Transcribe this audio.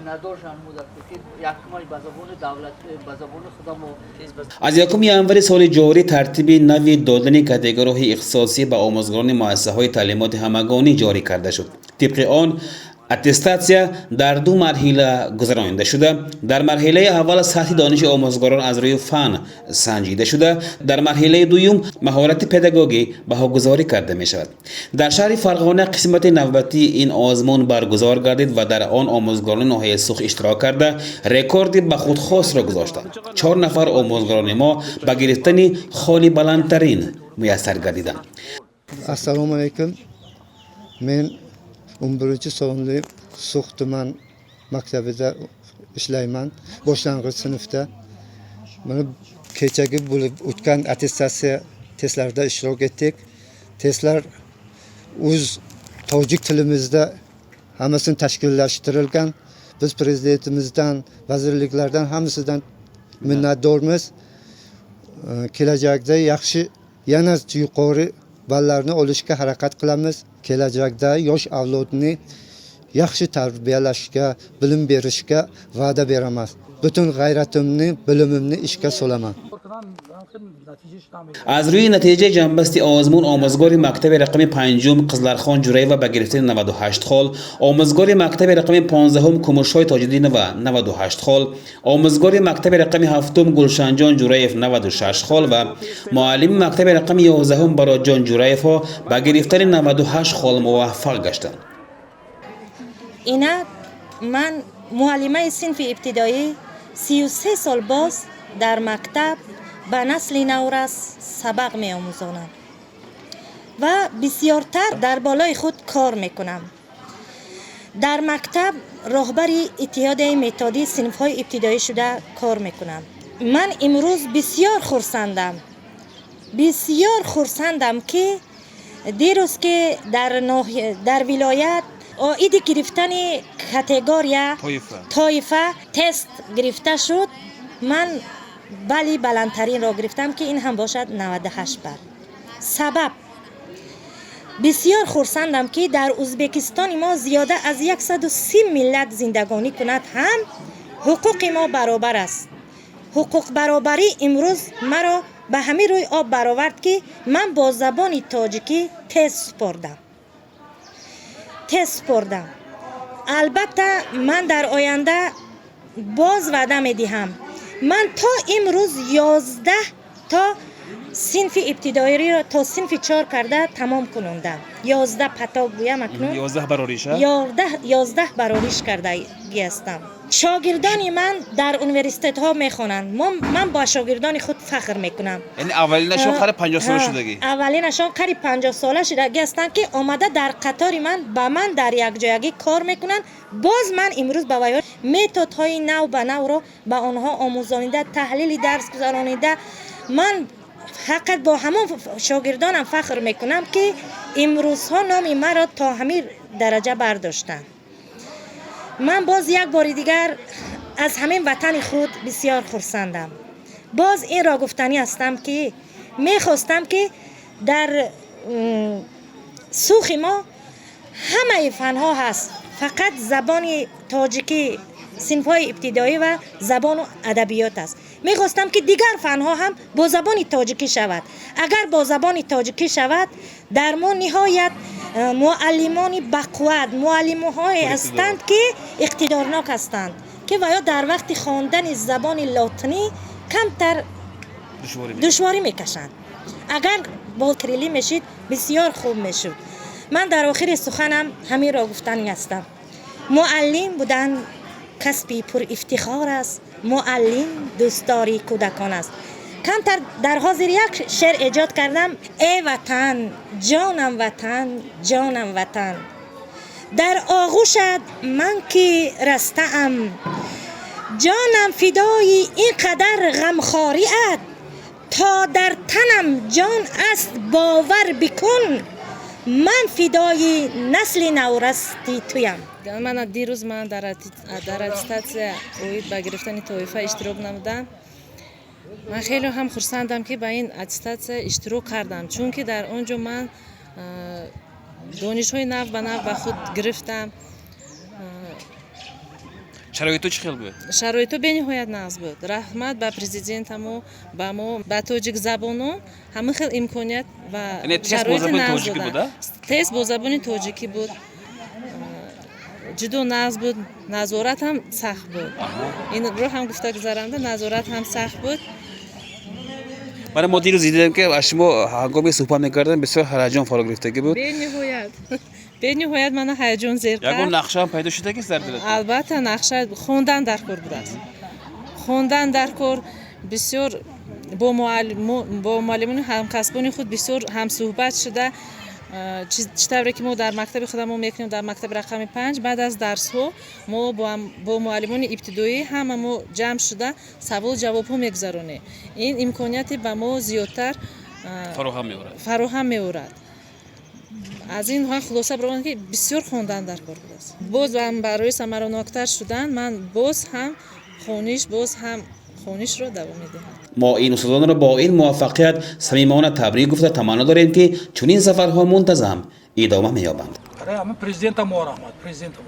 Надоштанд ки якумаш ба забони давлат, ба забони худамо. Аз 1 январи соли ҷорӣ тартиби нави додани категорияҳои ихтисосӣ ба омӯзгорони муассисаҳои таълимоти ҳамагонӣ ҷорӣ карда шуд. Тибқи он, аттестатсия дар ду марҳила гузаронида шуда, дар марҳилаи аввал сатҳи дониши омӯзгорон аз рӯи фан санҷида шуда, дар марҳилаи дуюм маҳорати педагогӣ баҳогузорӣ карда мешавад. Дар шаҳри Фарғона қисмати навбатии ин озмун баргузор гардид ва дар он омӯзгорони ноҳияи Суғд иштирок карда, рекорди ба худ хосро гузоштанд. Чор нафар омӯзгорони мо ба гирифтани холи баландтарин муяссар гардиданд. Assalomu alaykum. Men 11-sonli Sug' tuman maktabida ishlayman, boshlang'ich sinfda. Mana, kechagi bo'lib o'tgan attestatsiya testlarida ishtirok etdik. Testlar o'z tojik tilimizda hammasini tashkillashtirilgan. Biz prezidentimizdan, vazirliklardan, hammasidan minnatdormiz. Kelajakda yaxshi, yana yuqori ballarni olishga harakat qilamiz. Kelajakda yosh avlodni yaxshi tarbiyalashga, bilim berishga va'da beraman. Butun g'ayratimni, bilimimni ishga solaman. Аз рӯи натиҷаи ҷамъбасти озмун, омӯзгори мактаби рақами панҷум Қизлархон Ҷураева ба гирифтани 98 хол, омӯзгори мактаби рақами 15-ум Кумушҳои Тоҷиддинова 98 хол, омӯзгори мактаби рақами ҳафтум Гулшанҷон Ҷураев 96 хол ва муаллими мактаби рақами 11-ум Баротҷон Ҷураевҳо ба гирифтани 98 хол муваффақ гаштанд. Инак, ман муаллимаи синфи ибтидоӣ, 33 сол боз дар мактаб ба насли наврас сабақ меомӯзонам ва бисёртар дар болои худ кор мекунам. Дар мактаб роҳбари иттиҳодияи методии синфҳои ибтидоӣ шуда кор мекунам. Ман имрӯз бисёр хурсандам, бисёр хурсандам, ки дирӯз ки дар вилоят оиди гирифтани категория тоифа тест гирифта шуд, ман бали баландтаринро гирифтам, ки ин ҳам бошад 98 бал. Сабаб, бисёр хурсандам, ки дар Ӯзбекистони мо зиёда аз 130 миллат зиндагонӣ кунад ҳам, ҳуқуқи мо баробар аст. Ҳуқуқбаробарӣ имрӯз маро ба ҳамин рӯи об баровард, ки ман бо забони тоҷикӣ тест супордам, тест супордам. Албатта, ман дар оянда боз ваъда медиҳам. Ман то имрӯз 11 то синфи ибтидоиро то синфи чор карда тамом кунондам. 11 поток гӯям акнун. 11 барориш кардагӣ ҳастам. Шогирдони ман дар университетҳо мехонанд. Ман бо шогирдони худ фахр мекунам. Яъне аввалинашон қариб 50 сола шудагӣ. Аввалинашон қариб 50 сола шудагӣ ҳастанд, ки омада дар қатори ман ба ман дар якҷоягӣ кор мекунанд. Боз ман имрӯз ба вайҳо методҳои нав ба навро ба онҳо омӯзонида, таҳлили дарс гузаронида, ман ҳақиқат бо ҳамон шогирдонам фахр мекунам, ки имрӯзҳо номи маро то ҳамин дараҷа бардоштанд. Ман боз як бори дигар аз ҳамин ватани худ бисёр хурсандам. Боз инро гуфтанӣ ҳастам, ки мехостам, ки дар Суғди мо ҳамаи фанҳо ҳаст, фақат забони тоҷикӣ синфҳои ибтидоӣ ва забону адабиёт аст. Мехостам, ки дигар фанҳо ҳам бо забони тоҷикӣ шавад. Агар бо забони тоҷикӣ шавад, дар мо ниҳоят муаллимони бақувват, муаллимҳое ҳастанд, ки иқтидорнок ҳастанд, ки ва ё дар вақти хондани забони лотинӣ камтар душворӣ мекашанд. Агар бо кирилӣ мешид, бисёр хуб мешуд. Ман дар охири суханам ҳаминро гуфтанӣ ҳастам: муаллим будан касби пурифтихор аст, муаллим дӯстдори кӯдакон аст. Камтар дар ҳозир як шеър эҷод кардам. Э ватан, ҷонам ватан, ҷонам ватан, дар оғӯшат ман ки растаам, ҷонам фидои ин қадар ғамхориат, то дар танам ҷон аст, бовар бикун, ман фидои насли наврасти туям. Мана, дирӯз ман дар аттестатсия оид ба гирифтани тоифа иштирок намудам. Ман хеле ҳам хурсандам, ки ба ин аттестатсия иштирок кардам, чунки дар он ҷо ман донишҳои нав ба нав ба худ гирифтам. Шароиту чӣ хел буд? Шароиту бениҳоят нағз буд. Раҳмат ба президентамо, ба мо, ба тоҷикзабонон ҳамин хел имконият ва Яъне тест бо шароити забони нағз тоҷикӣ додан. Буд, а? Тест бо забони тоҷикӣ буд, ҷудо нағз буд, назорат ҳам сахт буд. Инро ҳам гуфта гузарамда, назорат ҳам сахт буд. Мана, мо дирӯз дидем, ки аз шумо ҳангоми суҳбат мекардем, бисёр ҳаяҷон фаро гирифтагӣ буд. Бениҳоят, бениҳоят мана ҳаяҷон зер Ягон кард. нақша ҳам пайдо шудагист дар дилатон? Албатта, нақша, хондан дар кор будааст, хондан дар кор, бисёр бо муаллимони ҳамкасбони худ бисёр ҳамсӯҳбат шуда, чӣ тавре ки мо дар мактаби худамон мекунем, дар мактаби рақами 5, баъд аз дарсҳо мо бо муаллимони ибтидоӣ ҳама мо ҷамъ шуда, савол ҷавобҳо мегузаронем. Ин имконияте ба мо зиёдтар фароҳам меорад. Фароҳам меорад. Аз ин ҳам хулоса баромадам, ки бисёр хондан дар кор будааст. Боз ҳам барои самараноктар шудан ман боз ҳам хониш, боз ҳам хонишро давом медиҳам. Мо ин устодонро бо ин муваффақият самимона табрик гуфта, таманно дорем, ки чунин сафарҳо мунтазам идома меёбанд. Барои ҳамин президента мо раҳмат, президента мо.